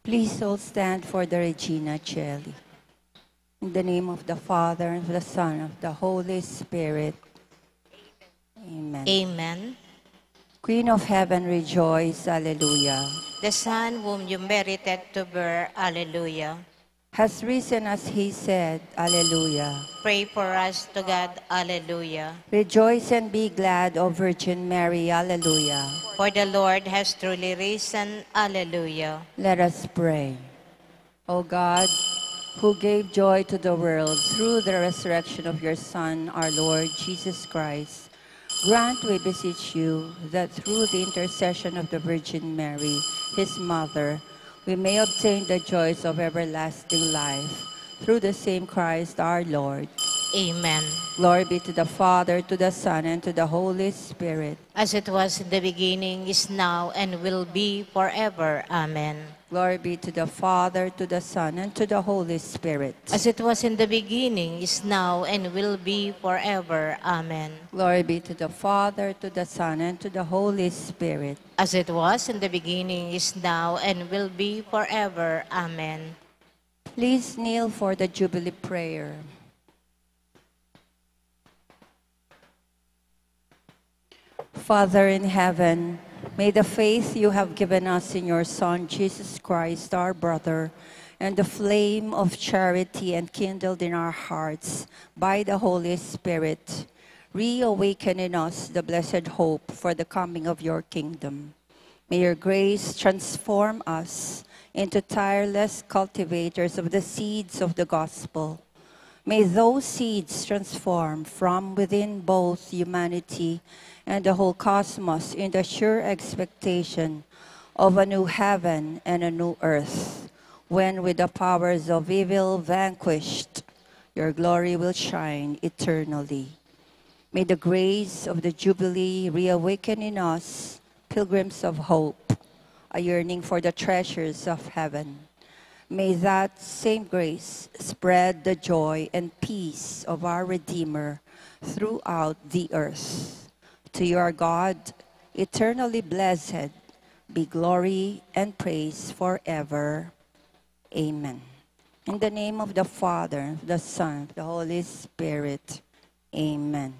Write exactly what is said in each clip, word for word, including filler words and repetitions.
Please all stand for the Regina Caeli. In the name of the Father, and of the Son, and of the Holy Spirit. Amen. Amen. Queen of heaven, rejoice. Alleluia. The Son whom you merited to bear. Alleluia. Has risen as he said. Alleluia. Pray for us to God. Alleluia. Rejoice and be glad, O Virgin Mary. Alleluia. For the Lord has truly risen. Alleluia. Let us pray. O God, who gave joy to the world through the resurrection of your Son, our Lord Jesus Christ, grant, we beseech you, that through the intercession of the Virgin Mary, his mother, we may obtain the joys of everlasting life. Through the same Christ our Lord. Amen. Glory be to the Father, to the Son, and to the Holy Spirit. As it was in the beginning, is now, and will be forever. Amen. Glory be to the Father, to the Son, and to the Holy Spirit. As it was in the beginning, is now, and will be forever. Amen. Glory be to the Father, to the Son, and to the Holy Spirit. As it was in the beginning, is now, and will be forever. Amen. Please kneel for the Jubilee prayer. Father in heaven, may the faith you have given us in your Son, Jesus Christ, our brother, and the flame of charity enkindled in our hearts by the Holy Spirit, reawaken in us the blessed hope for the coming of your kingdom. May your grace transform us into tireless cultivators of the seeds of the gospel. May those seeds transform from within both humanity and the whole cosmos in the sure expectation of a new heaven and a new earth, when, with the powers of evil vanquished, your glory will shine eternally. May the grace of the Jubilee reawaken in us, pilgrims of hope, a yearning for the treasures of heaven. May that same grace spread the joy and peace of our Redeemer throughout the earth. To you, our God, eternally blessed, be glory and praise forever. Amen. In the name of the Father, the Son, the Holy Spirit. Amen.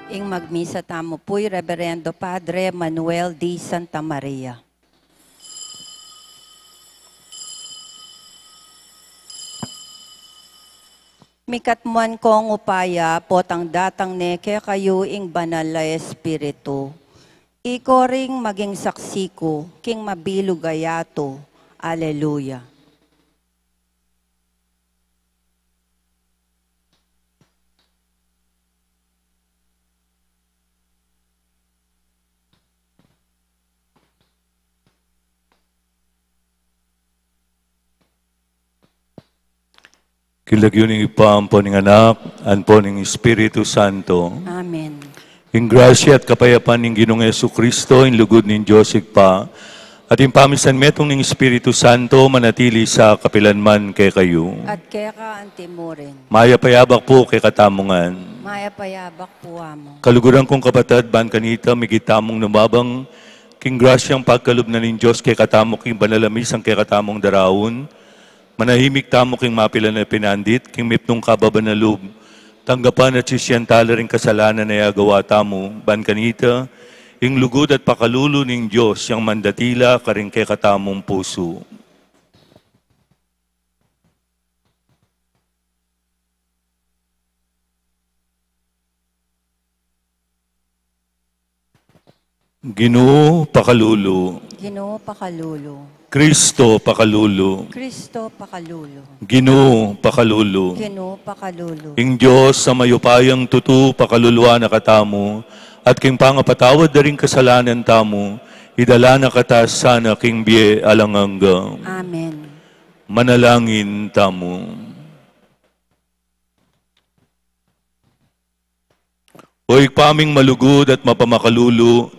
Ing magmisa tamu pu i Reverendo Padre Manuel D. Santa Maria. Mikatmuan kong upaya, potang datang ne kekayu ing Banal a Espiritu, iko ring maging saksi ku king mabilug a yatu. Aleluya. King lagyu ning Ibpa, ampo ning Anak, ampo ning Espiritu Santo. Amen. Ing grasya at kapayapan ning Ginung Jesucristo, ing lugud ning Dios Ibpa, at ing pamisanmetung ning Espiritu Santo, manatili sa kapilanman kekayu. At keka antimurin. Mayap a yabak pu kekatamu ngan. Mayap a yabak pu, Among. Kaluguran kung kapatad, ban kanita, migit tamung numabang king grasyang pagkalub na ning Dios kekatamu king banal a misang kekatamung daraun, manahimik tamu king mapilan a pinandit, king mipnung kababan a lub, tanggapan at sisian tala ring kasalanan a agawa tamu, ban kanita, ing lugud at pakalulu ning Dios, yang mandatila karing kekatamung pusu. Ginu, pakalulu. Ginu, pakalulu. Kristo, pakalulu. Kristo, pakalulu. Ginu, pakalulu. Ginu, pakalulu. Ing Dios a mayupayang tutu, pakaluluan na katamu, at king pangapatawad da ring kasalanan tamu, idala na kata sana king bie alang angga. Amen. Manalangin tamu. O Ibpa ming malugud at mapamakalulu,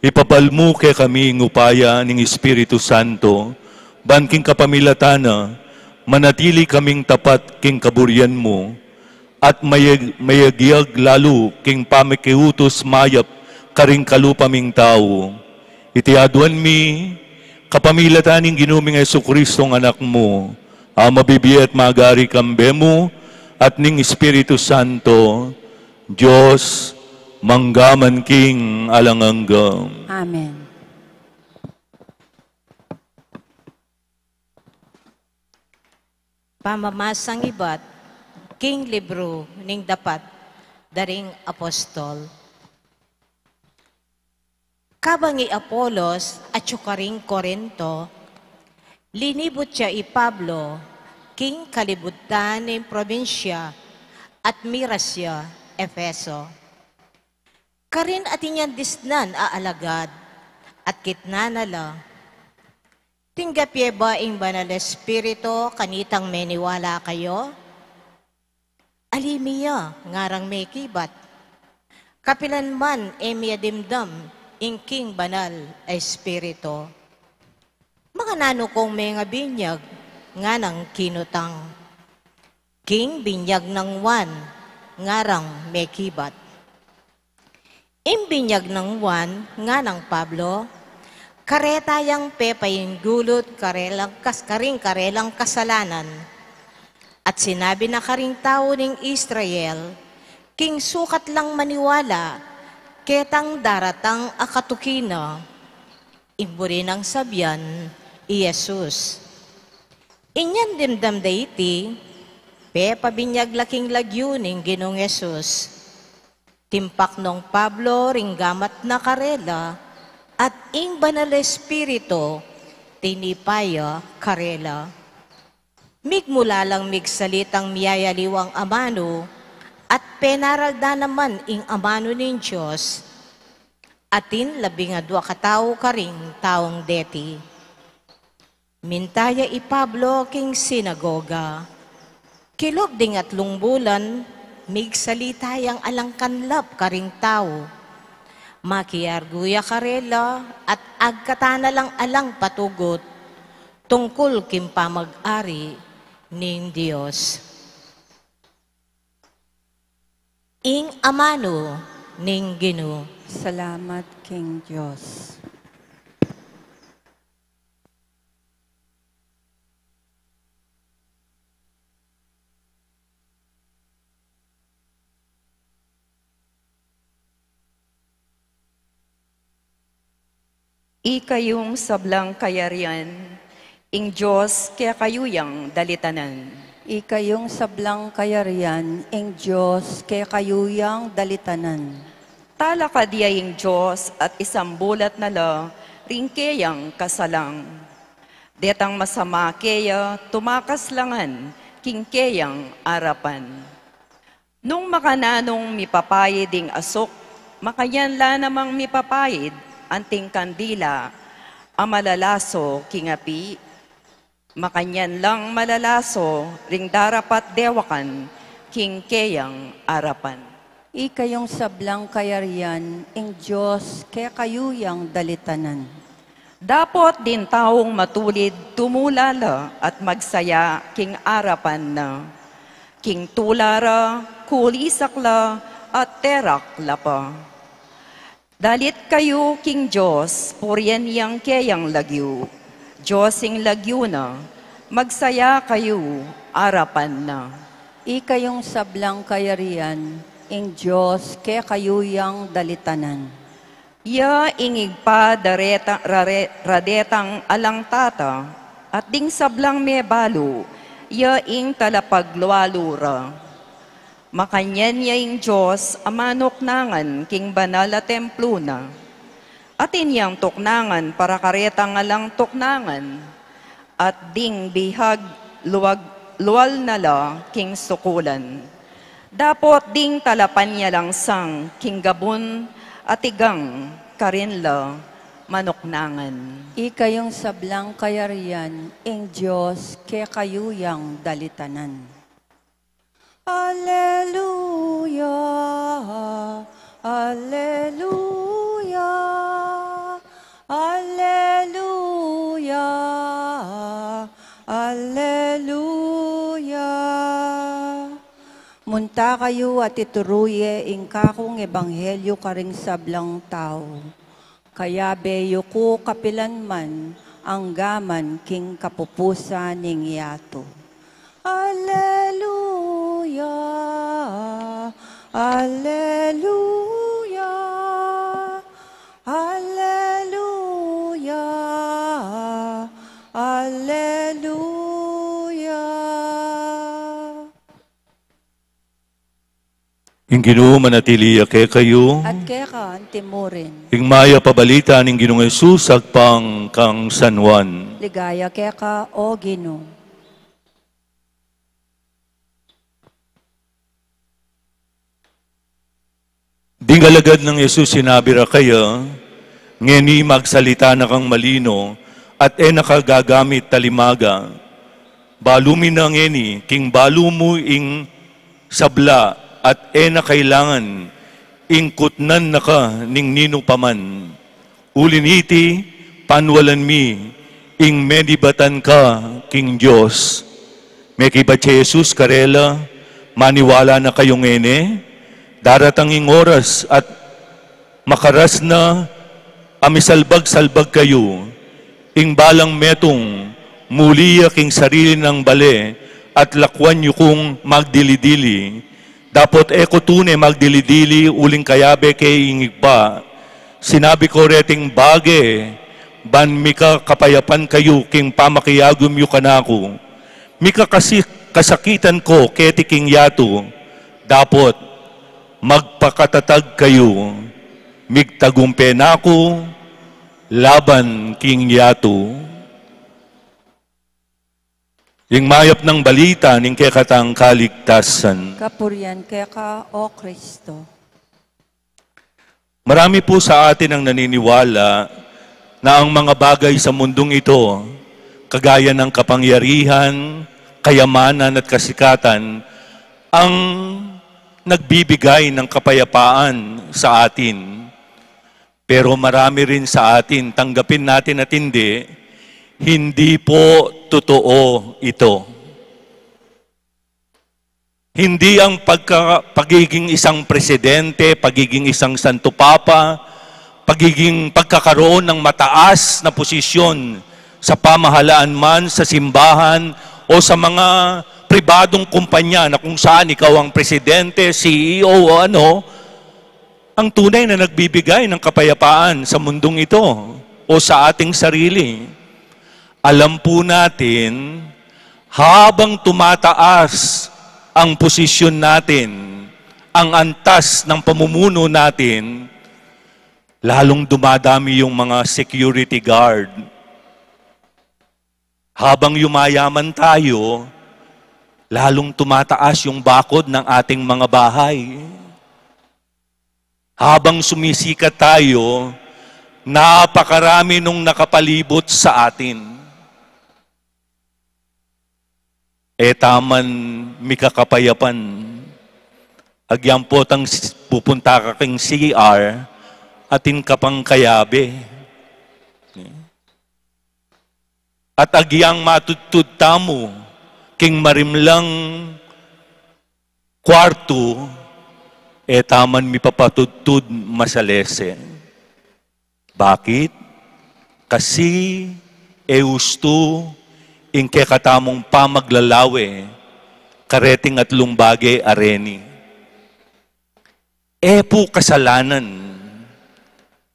ipabal mu kekami ing upaya ning Espiritu Santo, ban king kapamilatan na, manatili kaming tapat king kaburian mu, at mayag-, mayagyag lalu king pamikiutus mayap karing kalupa ming tau. Iti aduan mi, kapamilatan ning Ginu ming Jesucristo, ing Anak mu, a mabibie at magari kambe mu, at ning Espiritu Santo, Dios, mangga man king alang angga. Amen. Pamamasang ibat king libru ning Dapat da ring Apostol. Kabang i Apolos atyu karing Corinto, linibut ya i Pablo king kalibutan ning probinsya at miras ya Efeso. Karin atin yang disnan a alagad, at kitnan na la, "Tinggap ye ba ing Banal Espiritu kanitang meniwala kayu?" "Ali mi ya," ngarang mekibat, "kapilan man e mi adimdam ing king Banal a Espiritu." "Makananu kung mengabinyag?" nganang kinutang. "King binyag nang Juan," ngarang mekibat. "Ing binyag nang Juan," nganang Pablo, "kareta yang pepaingulut karelang kas-, karing karelang kasalanan." At sinabi na karing tau ning Israel, king sukat lang maniwala ketang daratang a katuki na, ing buri nang sabian i Jesus. Inyang dimdam da iti, pepabinyag la king lagyu ning Ginung Jesus. Timpak nong Pablo ring gamat na karela, at ing Banal Espiritu tinipa ya karela. Migmula lang migsalitang miyayaliwang amanu, at penaral da naman ing amanu ning Dios. Atin labing adua katau karing taung deti. Minta ya i Pablo king sinagoga. Kilub ding atlung bulan, migsalita yang alang kanlap karing tau. Makiargu ya karela, at agkatan na lang alang patugut tungkul king pamag-ari ning Dios. Ing amanu ning Ginu. Salamat king Dios. Ikayung sablang kayarian, ing Dios kekayu yang dalitanan. Ikayung sablang kayarian, ing Dios kekayu yang dalitanan. Talakad ya ing Dios at isambulat na la ring keyang kasalang. Detang masama keya, tumakas la ngan king keyang arapan. Nung makananung mipapaid ing asuk, makanyan la namang mipapaid anting kandila a malalaso king api, makanyan lang malalaso ring darapat dewakan king keyang arapan. Ikayung sablang kayarian, ing Dios kekayu yang dalitanan. Dapot ding taung matulid tumula la at magsaya king arapan na. King tula ra, kulisak la at terak la pa. Dalit kayu king Dios, purian yang keyang lagyu. Dios ing lagyu na, magsaya kayu arapan na. Ikayung sablang kayarian, ing Dios kekayu yang dalitanan. Ya ing Ibpa dareta, rare, radetang alang tata, at ding sablang mebalu, ya ing talapaglualu ra. Makanyan ya ing Dios a manuknangan king banal a templu na. Atin yang tuknangan para karetang alang tuknangan, at ding bihag luag, lual na la king sukulan. Dapot ding talapan ya lang sang king gabun at igang karin la manuknangan. Ikayung sablang kayarian, ing Dios kekayu yang dalitanan. Alleluia, alleluia, alleluia, alleluia. Munta kayu at ituru ye ing kakung ebanghelyu karing sablang tau. Kayabe yu ku kapilan man, angga man king kapupusan ning yatu. Alleluia, alleluia, alleluia, alleluia. Ing Ginu manatili ya kekayu. At keka antimurin. Ing mayap a balita ning Ginung Jesus agpang kang San Juan. Ligaya keka, O Ginu. Ding alagad nang Jesus sinabi ra kaya, ngeni magsalita na kang malino at e na ka gagamit talimaga. Balu mi na ngeni, king balu mu ing sabla at e na kailangan ing kutnan na ka ning ninu pa man. Uli niti, panwalan mi ing menibatan ka king Dios. Mekibat i Jesus karela, maniwala na kayu ngeni, daratang ing oras at makaras na a misalbag-salbag kayu, ing balang metung, muli ya king sarili nang bale, at lakwan yu kung magdili-dili. Dapot e ku tune magdili-dili uling kayabe ke ing Ibpa. Sinabi ku reting bage, ban mika kapayapan kayu king pamakiagum yu kanaku. Mika kasi-, kasakitan ku keti king yatu. Dapot, magpakatatag kayu, migtagumpe na ku laban king yatu. Ing mayap nang balita ning kekatang kaligtasan. Kapurian keka, O Kristo. Marami po sa atin ang naniniwala na ang mga bagay sa mundong ito, kagaya ng kapangyarihan, kayamanan at kasikatan, ang nagbibigay ng kapayapaan sa atin. Pero marami rin sa atin, tanggapin natin at hindi, hindi po totoo ito. Hindi ang pagka-, pagiging isang presidente, pagiging isang Santo Papa, pagiging, pagkakaroon ng mataas na posisyon sa pamahalaan man, sa simbahan, o sa mga pribadong kumpanya na kung saan ikaw ang presidente, C E O o ano, ang tunay na nagbibigay ng kapayapaan sa mundong ito. o sa ating sarili. Alam po natin, habang tumataas ang posisyon natin, ang antas ng pamumuno natin, lalong dumadami yung mga security guard. Habang yumayaman tayo, lalong tumataas yung bakod ng ating mga bahay. Habang sumisikat tayo, napakarami nung nakapalibot sa atin. E ta man mikakapayapan. Agyan potang s-, pupunta ka king C R, atin ka pang kayabe. At agyang matudtud tamu king marimlang kuartu, e ta man mipapatudtud masalese. Bakit? Kasi e ustu ing kekatamung pamaglalawe kareting atlung bage a reni. E pu kasalanan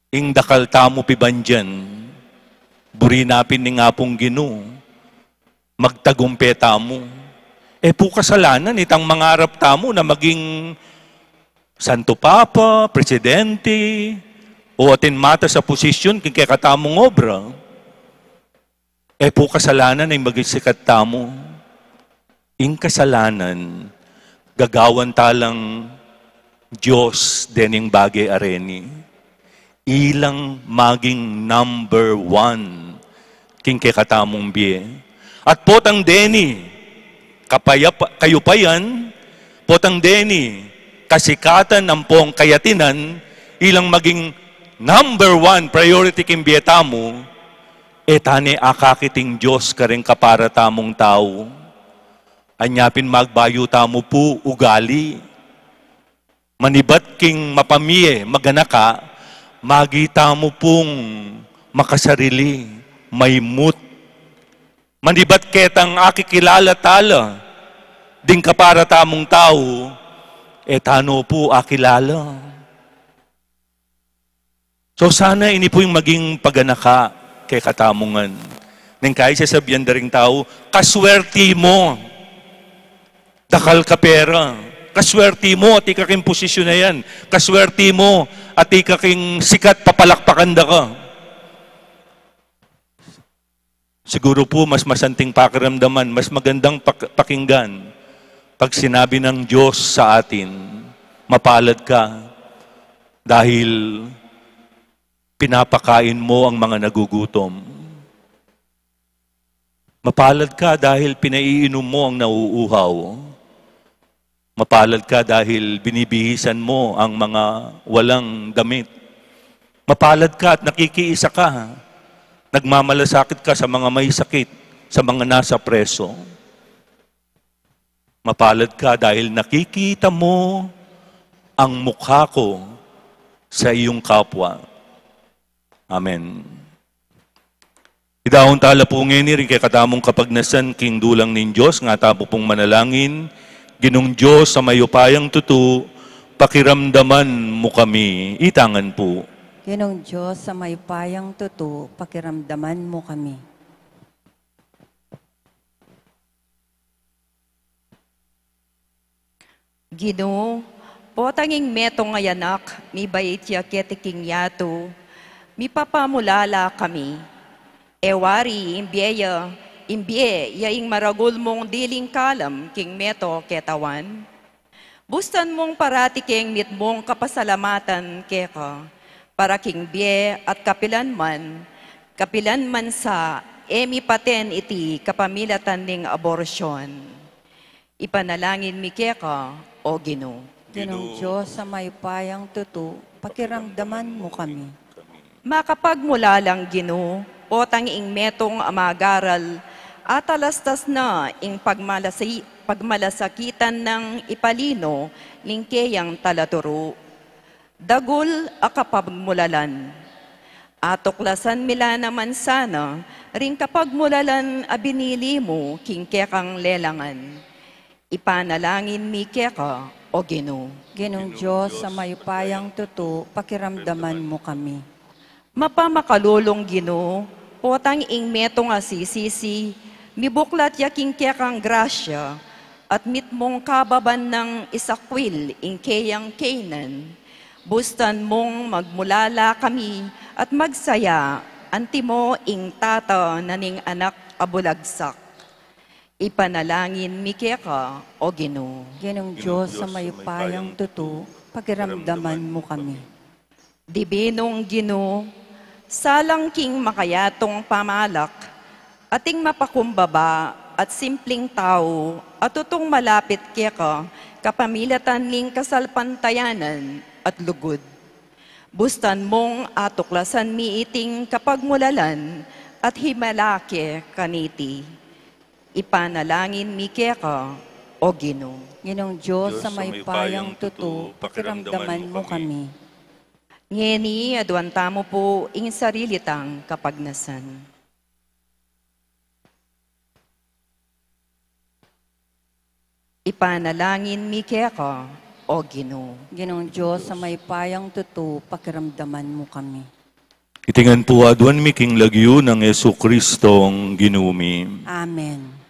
ing dakal tamu pibandian, buri na pin ning Apung Ginu, magtagumpe tamu. E pu kasalanan itang mangarap tamu na maging Santo Papa, Presidente, o atin matas a posisyon king kekatamung obra. E pu kasalanan ing maging sikat tamu. Ing kasalanan, gagawan ta lang Dios dening bage a reni. Ilang maging number one king kekatamung bie. At potang deni kapayapa-, kayupayan, potang deni kasikatan ampong kayatinan, ilang maging number one priority king bie tamu, e ta ne akakit ing Dios karing kapara tamung tau. Anya pin magbayu tamu pu ugali. Manibat king mapamie, maganaka, magi tamu pung makasarili, maimut. Manibat ketang akikilala tala ding kapara tamung tau, e ta no pu akilala. So sana ini pu ing maging paganaka kekatamu ngan. Neng kai sasabian da ring tau, "Kaswerti mu, dakal ka pera. Kaswerti mu, atin ka king posisyon a yan. Kaswerti mu, atin ka king sikat, papalakpakan da ka." Siguru pu mas masanting pakiramdaman, mas magandang pak-, pakinggan pag sinabi ng Diyos sa atin, "Mapalad ka dahil pinapakain mo ang mga nagugutom. Mapalad ka dahil pinaiinom mo ang nauuhaw. Mapalad ka dahil binibihisan mo ang mga walang damit. Mapalad ka at nakikiisa ka, nagmamalasakit ka sa mga may sakit, sa mga nasa preso. Mapalad ka dahil nakikita mo ang mukha ko sa iyong kapwa." Amen. Idahon tala pu ngeni ring kekatamung kapagnasan king dulang ning Dios, nga tamu pung manalangin, "Ginung Dios a mayupayang tutu, pakiramdaman mu kami." Itangan pu. Ginung Dios a mayupayang tutu, pakiramdaman mu kami. Ginu, potang ing metung a anak, mibait ya keti king yatu, mipapamulala kami. E wari ing bie ya, ing bie ya ing maragul mung diling kalam king meto ketawan. Bustan mung parati keng mitmung kapasalamatan keka, para king bie at kapilan man, kapilan man sa e mipaten iti kapamilatan ning abortion. Ipanalangin mi keka, O Ginu. Ginung Dios a mayupayang tutu, pakiramdaman mu kami. Makapagmulalang Ginu, potang ing metung a magaral, atalastas na ing pagmalasi-, pagmalasakitan nang ipalino ning keyang talaturu. Dagul a kapagmulalan. Atuklasan mi la naman sana ring kapagmulalan a binili mu king kekang lelangan. Ipanalangin mi keka, O Ginu. Ginung Dios a mayupayang tutu, pakiramdaman mu kami. Mapamakalulung Ginu, potang ing metung a sisisi, mibuklat ya king kekang grasya, at mitmung kababan nang isakwil ing keyang keynan. Bustan mung magmulala kami at magsaya, antimo ing tata na ning anak a bulagsak. Ipanalangin mi keka, O Ginu. Ginung Dios a mayupayang tutu, pakiramdaman mu kami. Dibinung Ginu, salang king makayatung pamalak, ating mapakumbaba at simpling tau a tutung malapit keka kapamilatan ning kasalpantayanan at lugud. Bustan mung atuklasan mi iting kapagmulalan at himala ke kaniti. Ipanalangin mi keka, O Ginu. Ginung Dios a mayupayang tutu, pakiramdaman mu kami. Ngeni, aduan tamu pu ing sarili tang kapagnasan. Ipanalangin mi keka, O Ginu. Ginung Dios a mayupayang tutu, pakiramdaman mu kami. Iti ngan pu aduan mi king lagyu nang Jesucristong Ginu mi. Amen.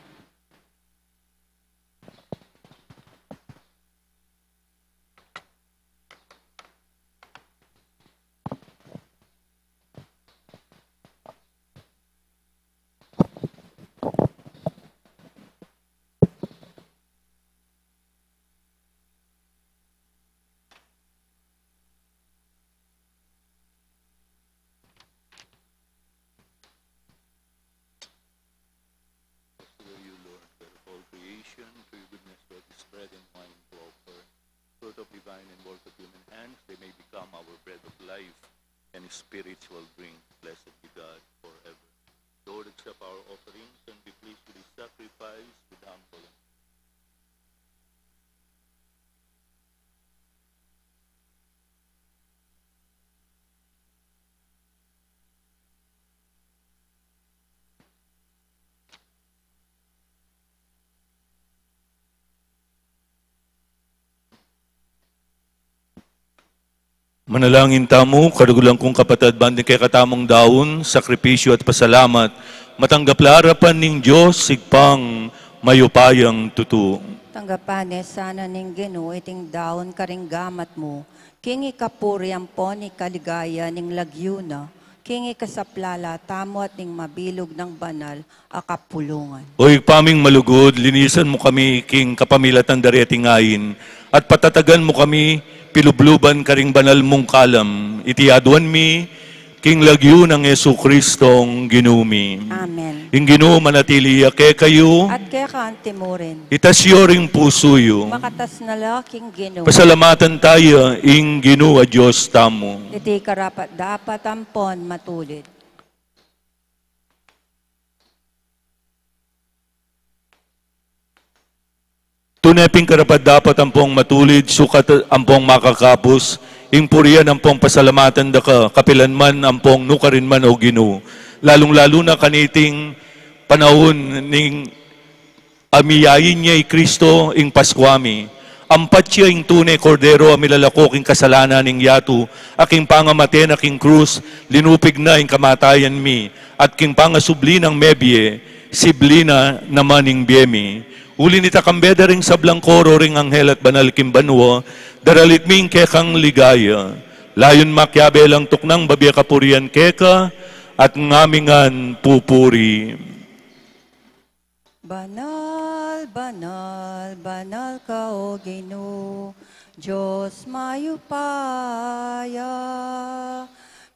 All creation, through your goodness, let this bread and wine be offered, fruit of divine and work of human hands, they may become our bread of life and spiritual drink. Blessed be God forever. Lord, accept our offerings and be pleased with this sacrifice with humble and Manalangin tamu, karugulan kung kapatad, ban ding kekatamung daun, sakripisyu at pasalamat, matanggap la arapan ning Dios, Ibpang mayupayang tutu. Tanggapan ne sana ning Ginu iting daun karing gamat mu, king ikapuri ampon ikaligaya ning lagyu na, king ikasaplala tamu at ning mabilug nang banal a kapulungan. O Ibpa ming malugud, linisan mu kami king kapamilatan da reting ain, at patatagan mu kami pilubluban karing banal mung kalam. Iti aduan mi king lagyu nang Jesucristong Ginu mi. Amen. Ing Ginu manatili ya kekayu. At keka antimurin. Itas yu ring pusu yu. Makatas na la king Ginu. Pasalamatan taya ing Ginu a Dios tamu. Iti karapat-dapat ampon matulid. Tune pin karapat-dapat ampong matulid, sukat ampong makakapus, ing purian ampong pasalamatan da ka, kapilan man ampong nukarin man, O Ginu. Lalung-lalu na kaniting panaun ning a miyain ya i Kristo ing Paskua mi. Ampat ya ing tune Kordero a milalako king kasalanan ning yatu, a king pangamate na king krus, linupig na ing kamatayan mi, at king pangasubli nang mebie, sibli na naman ing bie mi. Uli nita kambe da ring sablang koro ring anghel at banal king banua, daralit mi ing kekang ligaya. Layun makiabe lang tuknang babie kapurian keka, at ngamingan pupuri. Banal, banal, banal ka, O Ginu, Dios mayupaya.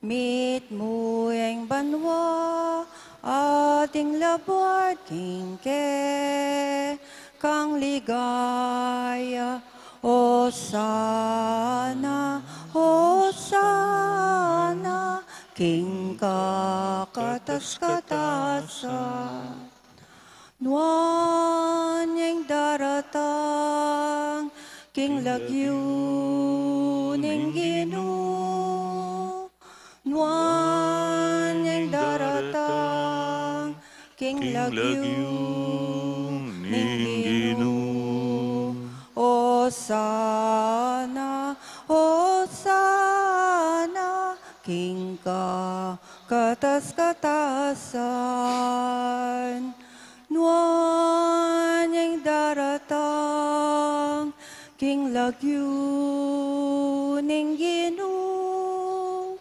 Mitmu ing banua at ing labuad king kekang ligaya. Osana, Osana, king kakatas-katasan. Nuan yang daratang king lagyu ning Ginu. Nuan yang daratang king lagyu ning Ginu. Osana, Osana, king kakatas-katasan. Nuan yang daratang king lagyu ning Ginu.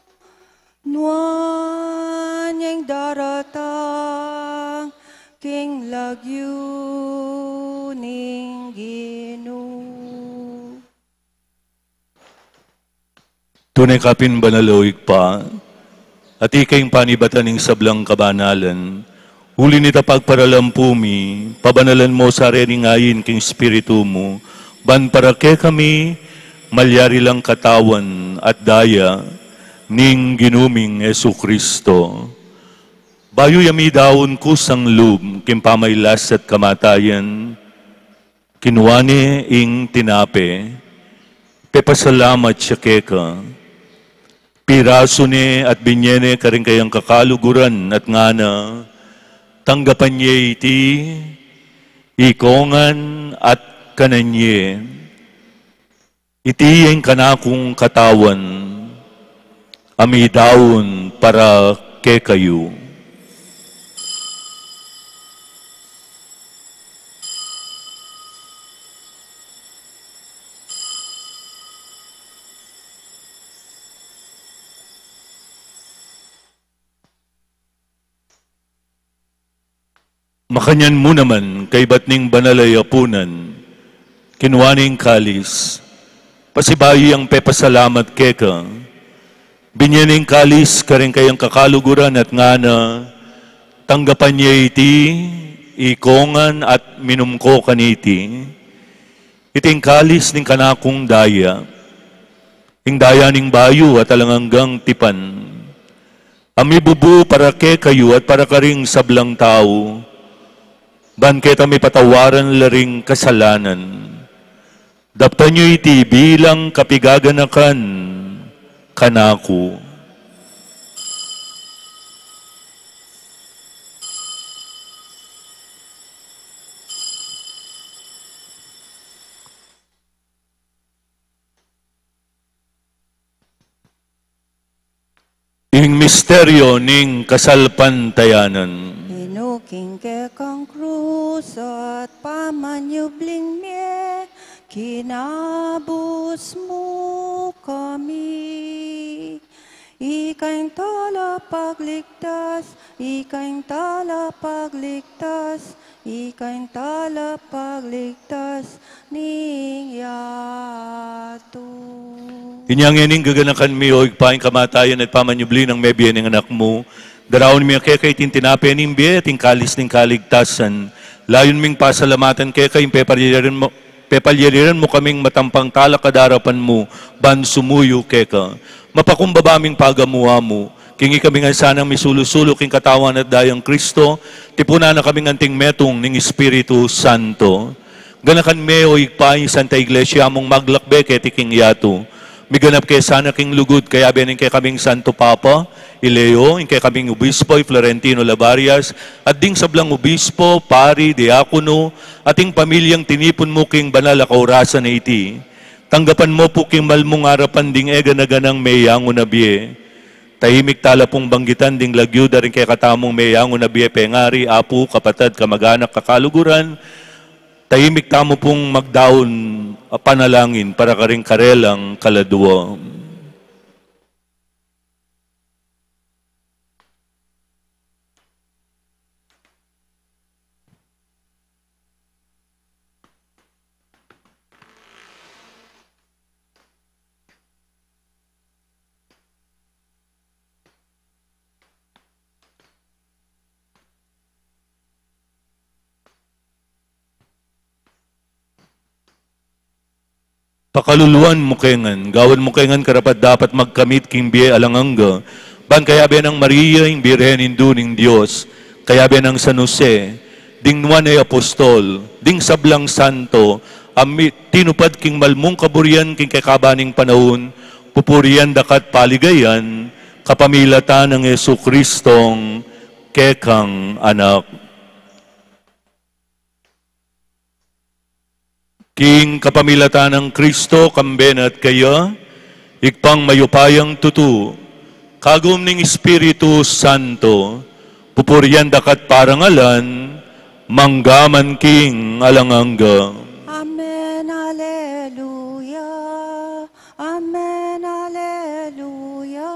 Nuan yang daratang king lagyu ning Ginu. Tune ka pin banal, O Ibpa, at ika ing panibatan ning sablang kabanalan. Uli nita pagparalampu mi, pabanalan mo sa rening ayin king Espiritu mu, ban para kekami, malyari lang katawan at daya ning Ginu ming Jesucristo. Bayu ya midaun kusang lub king pamailas at kamatayan, kinua ne ing tinape, pepasalamat ya keka, pirasu ne at binye ne karing kayang kakaluguran at ngana, tanggapan ye iti ikongan at kanan ye. Iti ing kanakung katawan, a midaun para kekayu. Makanyan mu naman, kaybat ning banal a yapunan, kinua ne ing kalis, pasibayu yang pepasalamat keka, binye ne ing kalis karing kayang kakaluguran at ngana, tanggapan ye iti ikongan at minum ko kaniti. Iti ing kalis ning kanakung daya, ing daya ning bayu at alang anggang tipan, a mibubu para kekayu at para karing sablang tau, ban keta mipatawaran la ring kasalanan. Daptan yu iti bilang kapigaganakan kanaku. Ing misteryo ning kasalpantayanan. Inuking kekang krus at pamanyubling mie, kinabus mu kami. Ika ing talapagligtas, ika ing talapagligtas, ika ing talapagligtas ning yatu. Inya ngening gaganakan mi, O Ibpa, ing kamatayan at pamanyubli nang mebie ning Anak mu. Daraun mi keka iting tinape ning bie at ing kalis ning kaligtasan. Layun ming pasalamatan keka ing pepalyariran mu, pepalyariran mu kaming matampang talakad king arapan mu, ban sumuyu keka. Mapakumbaba ming pagamu-amu, king ikami ngan sanang misulu-sulu king katawan at dayang Kristo, tipunan na kaming anting metung ning Espiritu Santo. Ganakan me, O Ibpa, ing Santa Iglesia mung maglakbe keti king yatu. Miganap ke sana king lugud, kayabe ning kekaming Santo Papa, i Leo, ing kekaming Obispo, i Florentino Labarias, at ding sablang obispo, pari, diakono, at ing pamilyang tinipun mu king banal a kaurasan a iti. Tanggapan mu pu king malmung arapan ding e gana-ganang meyangu na bie. Tahimik tala pung banggitan ding lagyu da ring kekatamung meyangu na bie, pengari, apu, kapatad, kamag-anak, kakaluguran. Tahimik tamu pung magdaun a panalangin para karing karelang kaladua. Pakaluluan mu ke ngan, gawan mu ke ngan karapat-dapat magkamit king bie alang angga, ban kayabe nang Maria, ing Birhen Indu ning Dios, kayabe nang San Jose, ding nuan a apostol, ding sablang santo, a mi-, tinupad king malmung kaburian king kekaba ning panaun, pupurian da ka at paligayan, kapamilatan nang Jesucristong kekang Anak. King kapamilatan nang Kristo, kambe na at keya, Ibpang mayupayang tutu, kagum ning Espiritu Santo, pupurian daka at parangalan, mangga man king alang angga. Amen, Alleluia. Amen, Alleluia.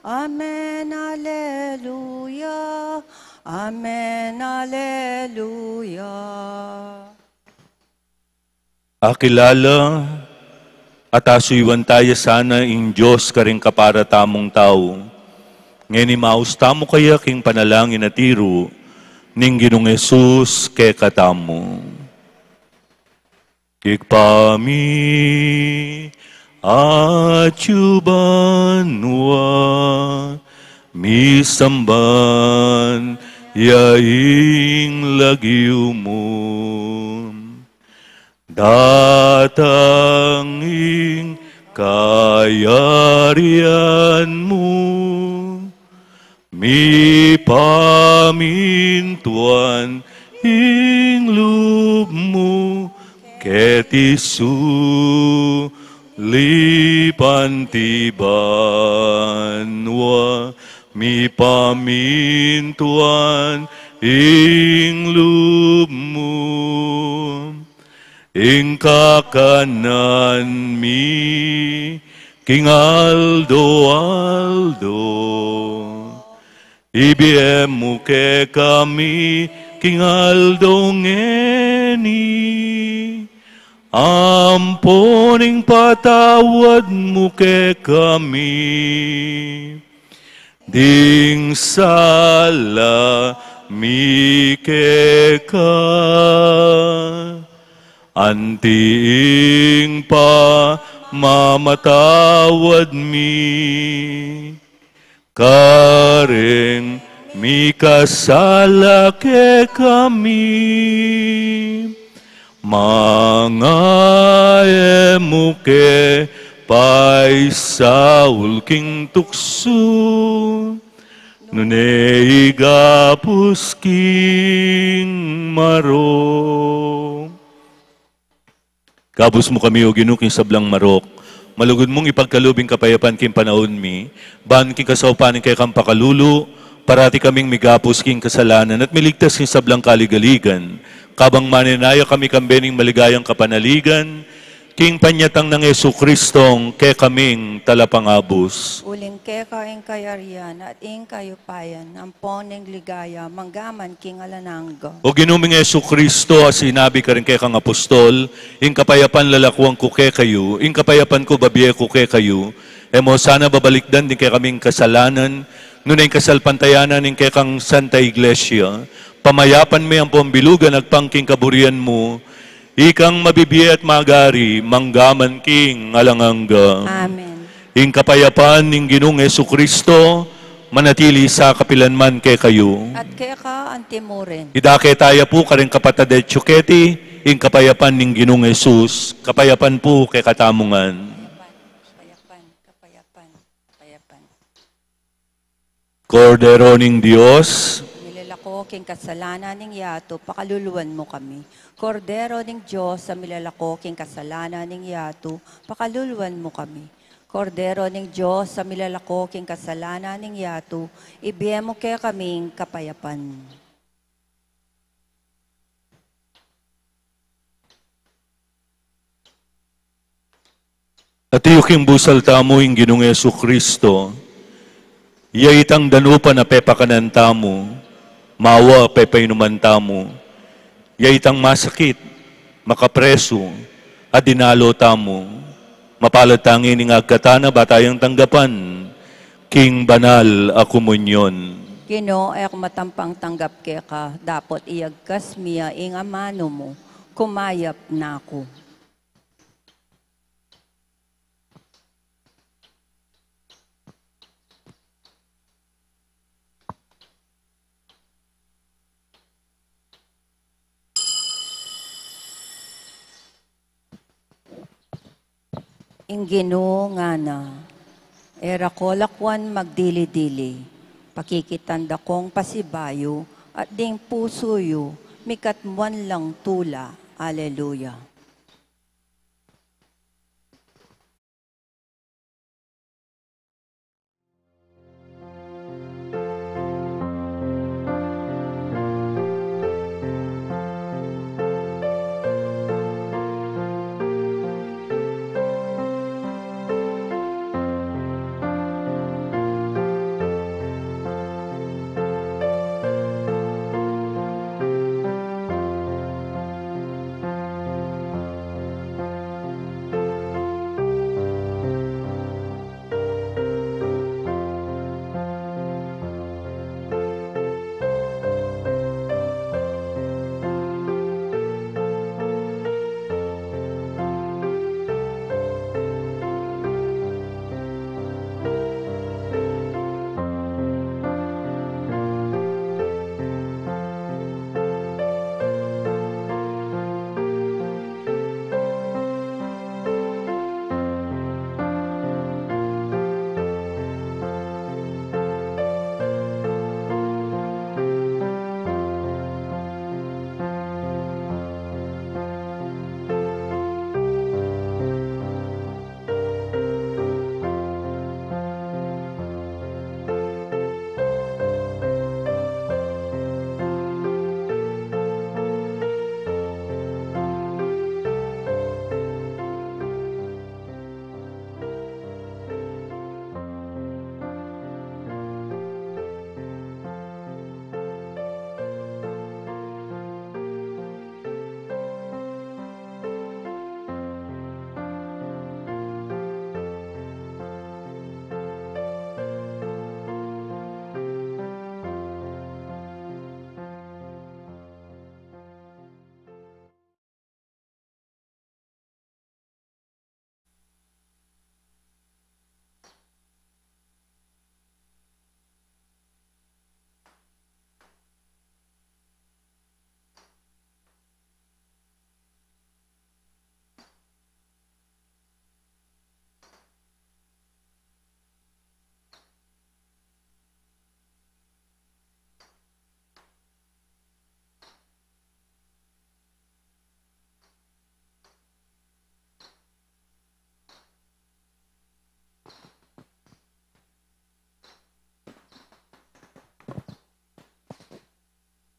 Amen, Alleluia. Amen, Alleluia. Akilala at asuyuan taya sana ing Dios karing kapara tamung tau. Ngeni maus tamu kaya king panalangin a tiru ning Ginung Jesus kekatamu. Ibpa mi, atsu ka banua, misamban ya ing lagyu mu. Datang ing kayarian mu, mipamintuan ing lub mu keti sulip anti banua, mipamintuan ing lub mu. Ing kakanan mi king aldo-aldo, ibie mu kekami king aldo ngeni. Ampon ing patawad mu kekami ding sala mi keka, anti ing pamamatawad mi kareng mikasala kekami. Manga e mu ke paisaul king tuksu, nune igabus king marok. Gabus mu kami, O Ginu, king sablang marok. Malugud mung ipagkalub ing kapayapan king panaun mi, ban king kasaupan ning kekang pakalulu, parati kaming migabus king kasalanan at miligtas king sablang kaligaligan. Kabang manenaya kami kambe ning maligayang kapanaligan, king panyatang nang Jesucristong kekaming talapangabus. Uling keka ing kayarian at ing kayupayan, ampon ing ligaya, mangga man king alang angga. O Ginu ming Jesucristo, a sinabi karing kekang apostol, ing kapayapan lalakuan ku kekayu, ing kapayapan ku babie ku kekayu, e mu sana babalikdan ding kekaming kasalanan, nune ing kasalpantayanan ning kekang Santa Iglesia, pamayapan me ampon bilugan agpang king kaburian mu, ikang mabibie at magari, mangga man king alang angga. Amen. Ing kapayapan ning Ginung Jesucristo, manatili sa kapilan man kekayu. At keka anti murin. Idake taya pu karing kapatad a atsu keti, ing kapayapan ning Ginung Jesus, kapayapan pu kekatamu ngan. Kapayapan, kapayapan, kapayapan. Kordero ning Dios, milalako king kasalanan ning yatu, pakaluluan mu kami. Kordero ning Dios, a milalako king kasalanan ning yatu, pakaluluan mu kami. Kordero ning Dios, a milalako king kasalanan ning yatu, ibie mu kekami ing kapayapan. Atiu king busal tamu ing Ginung Jesucristo, ya itang danupan a pepakanan tamu, mawa pepainuman tamu, ya itang masakit, makapresu, a dinalo tamu, mapalad tang ini ing agkatan a ba tayang tanggapan king banal a komunyon. Ginu, e ku matampang tanggap keka, dapot iyagkas mi ya ing amanu mu, kumayap na ku. Ing Ginu ngana, e ra ko lakuan magdili-dili, pakikitan da kong pasibayu, at ding pusu yu, mikatmuan lang tula. Alleluia.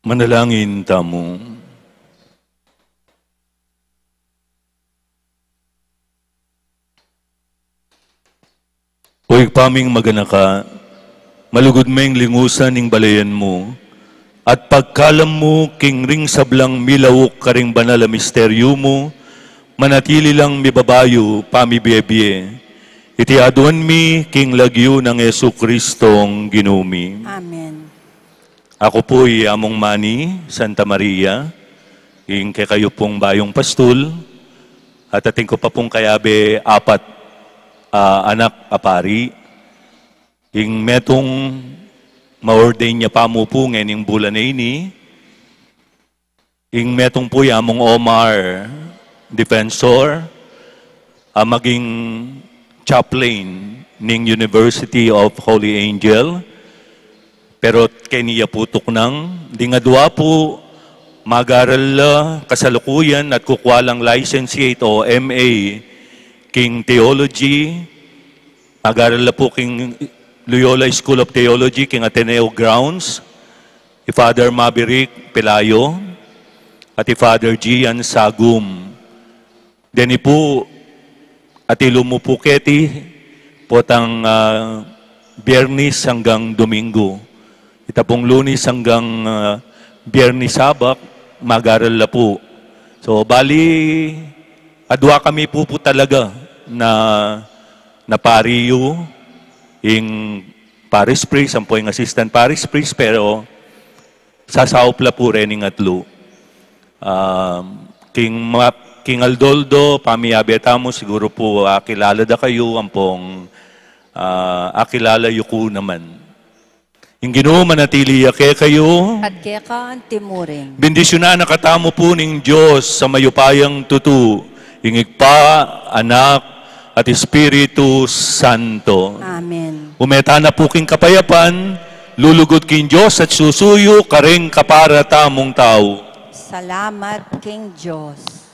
Manalangin tamu. O Ibpa ming maganaka, malugud meng lingusan ing balayan mu, at pagkalam mu king ring sablang milauk karing banal a misteryu mu, manatili lang mibabayu pamibie-bie. Iti aduan mi king lagyu nang Jesucristong Ginu mi. Amen. Aku pu i Among Manny Santa Maria, ing kekayu pung bayung pastul, at atin ku pa pung kayabe apat a anak a pari. Ing metung ma-ordain ya pa mu pu ngening bulan a ini, ing metung pu i Among Omar Defensor, a maging chaplain ning University of Holy Angel, pero keni ya pu tuknang. Ding adua pu, mag-aral la kasalukuyan at kukua lang licentiate o M A king theology, mag-aral la pu king Loyola School of Theology, king Ateneo grounds, i Father Maverick Pelayo, at i Father Gian Sagum. Deni pu, atilu mu pu keti, potang, ah, Biyernes hanggang Domingo. Ita pung Lunes hanggang, ah, Biyernes, Sabak, mag-aral la pu. So, bali, adua kami pu, pu talaga na, na pari yu, ing parish priest, ampo ing assistant parish priest, pero sasaup la pu rening atlu. Um, king ma-, king aldo-aldo, pamiyabe tamu, siguru pu akilala da kayu, ampong, ah, akilala yu ku naman. Ing Ginu manatili ya kekayu. At keka antimurin. Bendisyunan na katamu pu ning Dios a mayupayang tutu, ing Ibpa, Anak, at Espiritu Santo. Amen. Ume tana pu king kapayapan, lulugud king Dios at susuyu karing kapara tamung tau. Salamat king Dios.